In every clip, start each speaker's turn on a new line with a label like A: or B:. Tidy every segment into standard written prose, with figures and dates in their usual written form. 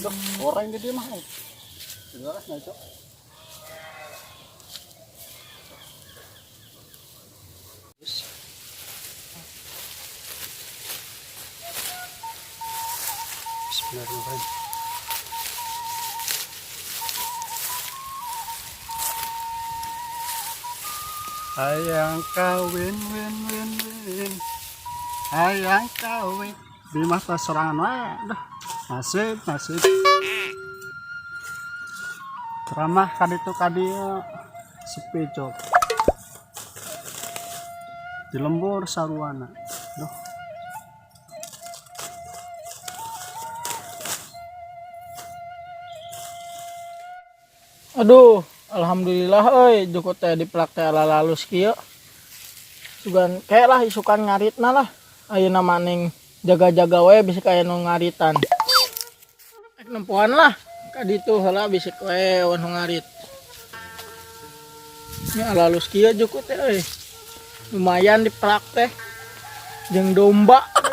A: Duh, orang di dia mah. Udah, nah itu. Bismillahirrahmanirrahim. Hayang kawin win win win. Hayang kawin. Di mata sorangan wae. Duh, nasib nasib. Ceramah kaditu kadieu sepi, cok. Di lembur saruana. Duh.
B: Aduh, alhamdulillah euy, jukut teh dipelak teh alalus kieu. Sugan kayak lah isukan ngaritna lah. Ayeuna maning jaga-jaga we bisi kaya nu ngaritan. Ek nempohan lah ka ditu heula bisi we nu ngarit. Nya alalus kieu jukut teh euy. Lumayan dipelak teh jeung domba. Aduh.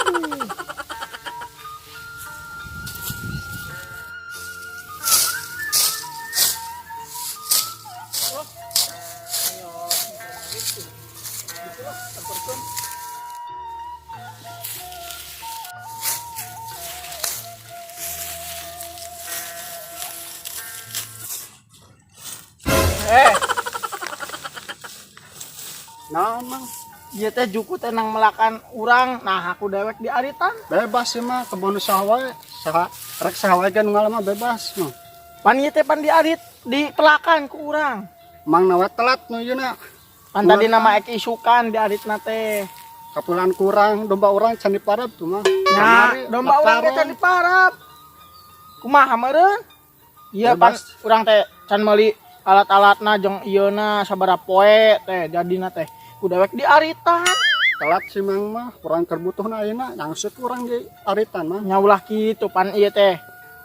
B: Eh,
A: Naon, Mang?
B: Ieu teh jukut teh nang melakan urang, nah aku dewek di aritan.
A: Bebas sih mah kebon saha wae. Saha rek saha wae ge nu ngalah mah bebas. Noh.
B: Pan ieu teh pan di arit di pelakan ku urang.
A: Mang na we telat nu ieu na.
B: Pan tadi nama ek isukan di aritna teh.
A: Kapulan kurang domba urang can diparab tuh mah.
B: Nah,
A: Kamari,
B: domba urang teh can diparab. Kumaha meureun? Iya pan
A: Bebas.
B: Urang teh can meuli alat-alatna jeung ieuna sabaraha poe teh jadina teh. Ku dewek di aritan.
A: Telat si Mang mah, kurang keur butuhna ayeuna, langsung kurang di aritan mah.
B: Nya ulah kitu pan ieu teh.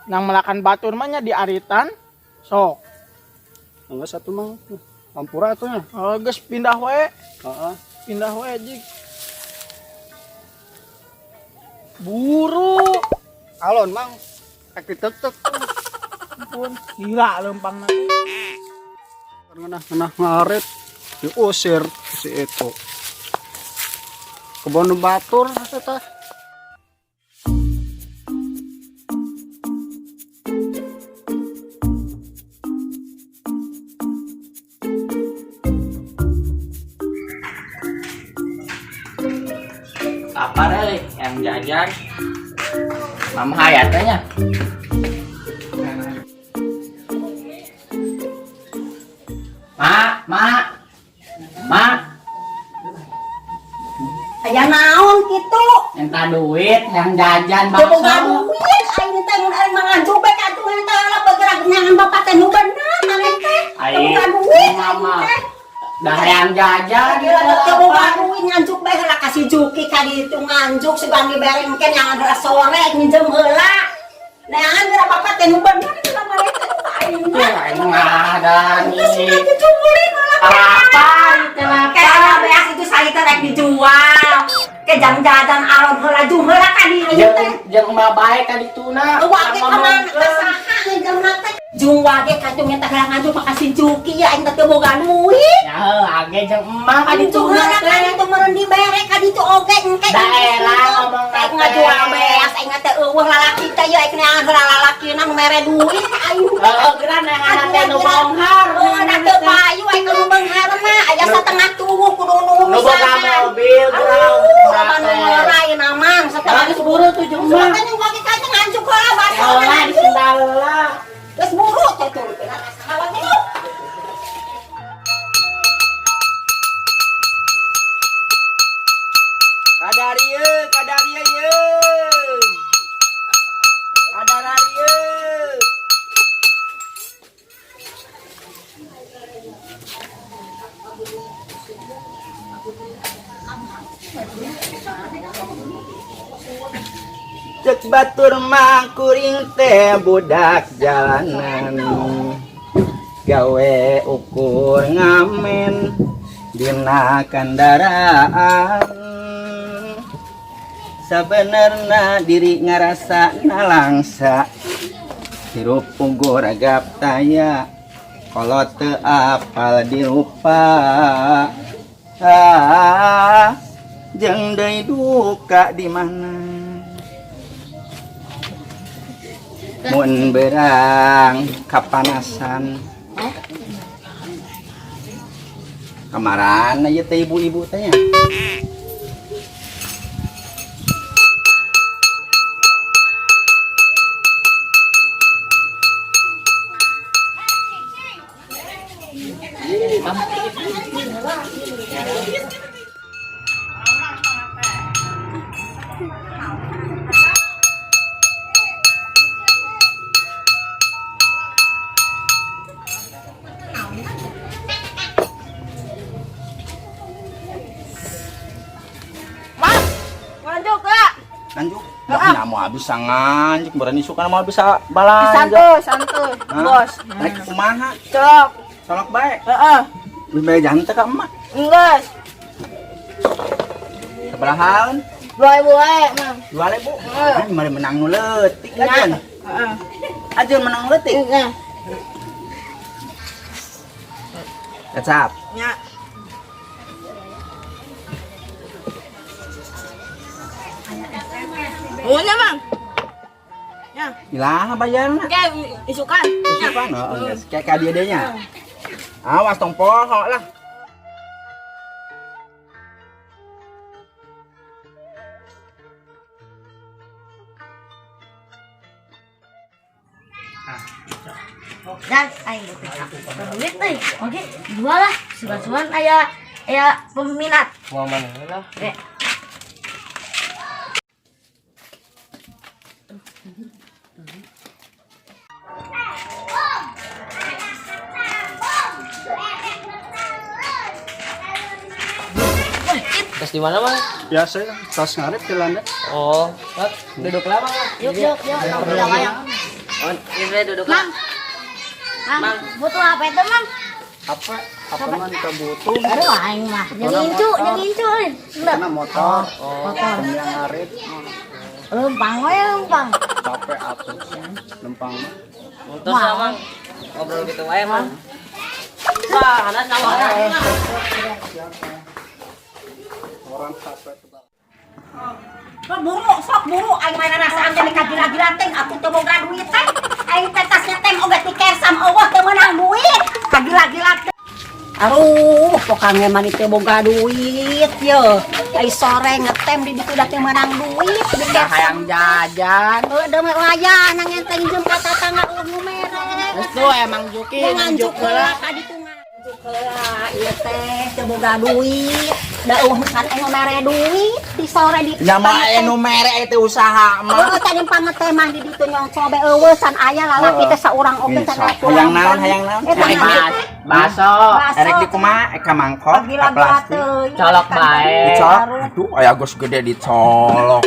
B: Nang melakan batur mah nya di aritan. Sok.
A: Enggak satu Mang. Ampura atuh nya.
B: Oh, geus pindah we.
A: Heeh.
B: Pindah we jig. Buru.
A: Alon Mang. Rek ditek-tek.
B: Ampun, gila lempang nanti.
A: Ngeunah-ngeunah ngarit diusir si itu. Kebon batur eta.
C: Apa deh yang jajan? Mama hayatnya. Ma, ma, ma,
D: Aya naon kitu?
C: Minta duit, yang jajan
D: Teu boga
C: bakso.
D: Duit aing teh mun arek mangan bae ka atuh teh lah bergerak nyangan bapak teh nu bener maneh teh. Teu boga duit aing
C: Mama.
D: Teh.
C: Dah yang jajan.
D: Gila teu boga duit nganjuk bae heula ka si Juki ka ditu nganjuk sugan dibere engke nyangan heula sore nginjem heula. Neangan geura bapak teh nu bener heula maneh teh aing mah.
C: Ya, emang ada
D: Geus
C: nih.
D: sudah dicumbulin heula.
C: Apa? Itu apa?
D: Kayaknya beas itu saya teh rek dijual. Ke jam jajan alon heula jung heula ka dieu teh.
C: Jeung jeung mah bae ka dituna.
D: Wage ka mana ka saha ngejamna teh? Jung wage kacung eta heula nganjuk mah ka si Juki ya aing teh teu boga duit.
C: Ya heuh, age jeung emak ka
D: Ditu
C: dituna
D: heula ka
C: teh.
D: ditu meureun dibere ka ditu oge engke.
C: Daerah ngomong
D: Rek
C: teh.
D: ngajual beas aing teh eueuh lalaki teh ya aing neangan heula lalakina nu mere duit ka aing.
C: Heeh, geura neangan teh nu beunghar.
D: Oh, da teu payu aing nu beunghar mah aya satengah tuwuh kudu nu
C: Nu boga mobil geura.
D: Aduh, loba nu ngora ieu namang
C: Setengah
D: setengah
C: geus buru tuh jeung emak.
D: Sudah yang wage ka nganjuk heula baso.
C: Heula di sendal heula.
D: Geus buru teh tuh pina saha wage.
C: Kadarieu, kadarieu ye. Kadararieu.
E: Cek batur mah kuring teh budak jalanan, gawe ukur ngamen dina kendaraan. Sabenerna diri ngarasa nalangsa. Hirup puguh ragap taya kolot teu apal dirupa ah, jeung deui duka di mana mun berang kapanasan kamaran ieu teh ibu-ibu teh nya.
D: Mang, nganjuk lah.
E: Nganjuk. Dah mau bisa nganjuk, berani suka mau bisa balanja.
D: Santuy, santuy,
E: Hah?
D: bos.
E: Rek kumaha?
D: Cok.
E: Colok bae.
D: Heeh.
E: Beli jangan teh ka emak.
D: Enggeus.
E: Sabarahaan?
D: 2000 wae, Mang.
E: 2000. Ah, mari menang nu leutik aja.
D: Heeh.
E: Aja menang leutik.
D: Heeh.
E: Kecap.
D: Nya. Nuhun ya, Mang. Ya.
E: Ilah bayarna.
D: Oke, isukan.
E: Isukan. Heeh, geus kayak ka dieu deui nya. Awas tong poho lah.
F: Dan aing butuh duit euy. Oke, jual lah. Sugan-sugan aya aya peminat.
C: Mau mana lah?
F: Oke.
C: Tes di mana, Mang?
A: Biasa ya, tas ngarit di landai.
C: Oh, Mak, duduk lah, Mang.
F: Yuk, yuk, yuk.
C: Oh, ini duduk lah.
F: Mang. Mang, butuh apa itu, Mang?
A: Apa? Apa mah butuh?
F: Aduh, aing mah. Jeung incu, jeung incu. euy.
A: Karena motor,
F: Motor.
A: yang ngarit,
F: Lempang we lempang.
A: capek atuh. Lempang mah.
C: Terus lah, Mang. Ngobrol gitu wae, Mang. Wah, anak sama.
A: Orang capek tebal.
D: Sok buru, sok buru aing mah rasaan teh kagila-gila teh aku teu boga duit teh. Aing teh tasnya teh oge ti kersam eueuh teu meunang duit. Kagila-gila teh. Aduh, pokoknya mah teu boga duit ye. Ai sore ngetem di ditu da teu meunang duit di kersam.
C: Hayang jajan.
D: Heuh da mah waya nang enteng jeung ka tatangga eueuh nu mere.
C: Terus tuh emang Juki
D: Nganjuk heula ka ditu nganjuk heula ieu teh teu boga duit. Da eueuh kan anu mere duit di sore di
E: Nya mah aya nu mere teh usaha mah.
D: Heuh tadi pangeteman di ditu nyongco be eueuh san aya lalaki teh saurang oge can aya
E: Hayang naon, hayang naon?
D: Eta
E: Hayang
D: nganjuk teh.
C: Baso.
D: Baso.
E: Erek di kumaha? Eka mangkok, ka
D: Gila-gila
E: plastik.
D: teuing.
C: Colok bae.
E: Dicolok. Aduh, aya geus gede dicolok.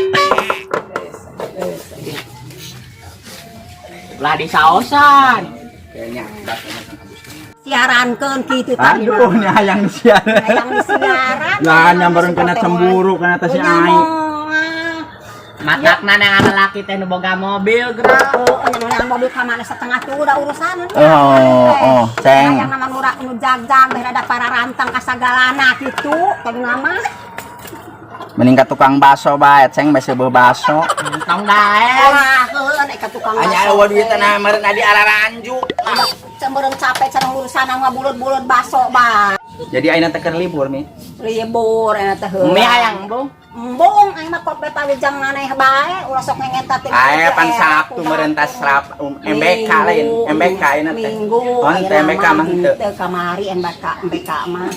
C: Lah di saosan.
E: Kayaknya baksonya kan habis.
D: Siarankeun kitu tadi.
E: Aduh, ini hayang disiaran.
D: Hayang disiaran.
E: Lah, nyamperin kena cemburu kena teh si aing.
C: Matakna yang anak laki teh nu boga mobil gerak.
D: Oh, nya mobil ka mana setengah tuh udah urusan.
E: Oh, oh, ceng.
D: Hayang nama nu nu jagjag beh rada pararantang ka sagalana kitu tadi nama.
E: Mending ka tukang baso bae, ceng bese beuh baso.
C: Tong dae.
D: Wah, heuh nek ka tukang
E: Hanya
D: baso.
E: eueuh duitna meureun adi araranju.
D: Cembereng capek cenah urusan ngabulut-bulut baso ba.
E: Jadi ayeuna teh keur libur mi.
D: Libur eta teh heuh.
C: Mie hayang embung.
D: Embung aing mah kok palujang maneh bae ulah sok ngengeta teh.
E: Aya pan Sabtu meureun tas rap MBK lain, MBK ayeuna teh.
D: Minggu.
E: Oh, teh MBK mah henteu.
D: Teu kamari MBK MBK mah.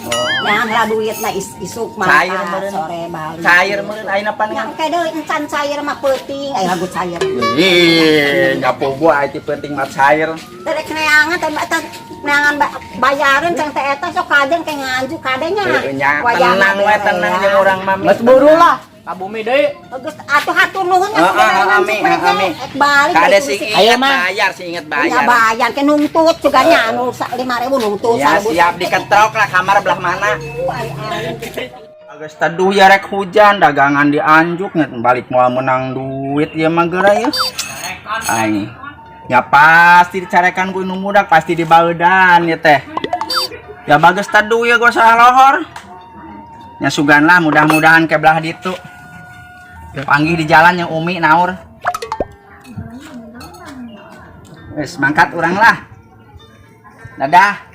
D: Nyahan lah duitna isuk mah
E: Cair meureun.
D: sore balik.
E: Cair meureun ayeuna pan
D: Yang ke deui encan cair mah peuting aya lagu cair.
E: Ih, nyapu gua itu penting mah cair.
D: Derek neangan teh teh neangan bayaran cang teh eta sok kadeng ke nganjuk kadenya.
E: Heueuh nya, tenang we tenang jeung urang mah. Mi.
C: Geus buru lah. Ka bumi deui.
D: Geus atuh hatur nuhun
E: Heeh, heeh, Mi, heeh, Mi.
D: Balik
E: Kade
D: dari
E: sing
D: sisi-
C: Ayo,
E: inget
C: Mang.
E: bayar, sing inget
D: Ya
E: bayar.
D: bayar ke nungtut juga nya anu 5000 nungtut.
E: Ya siap diketrok lah kamar belah mana. Geus teduh ya rek hujan dagangan dianjuk nya balik moal menang duit ya mah geura ya. Aing. Ya pasti dicarekan ku indung budak, pasti dibaudan ya teh. Ya bagus teduh ya gua salah lohor. Ya sugan lah, mudah-mudahan ke belah ditu. Panggih di jalan yang Umi naur. Wes mangkat urang lah. Dadah.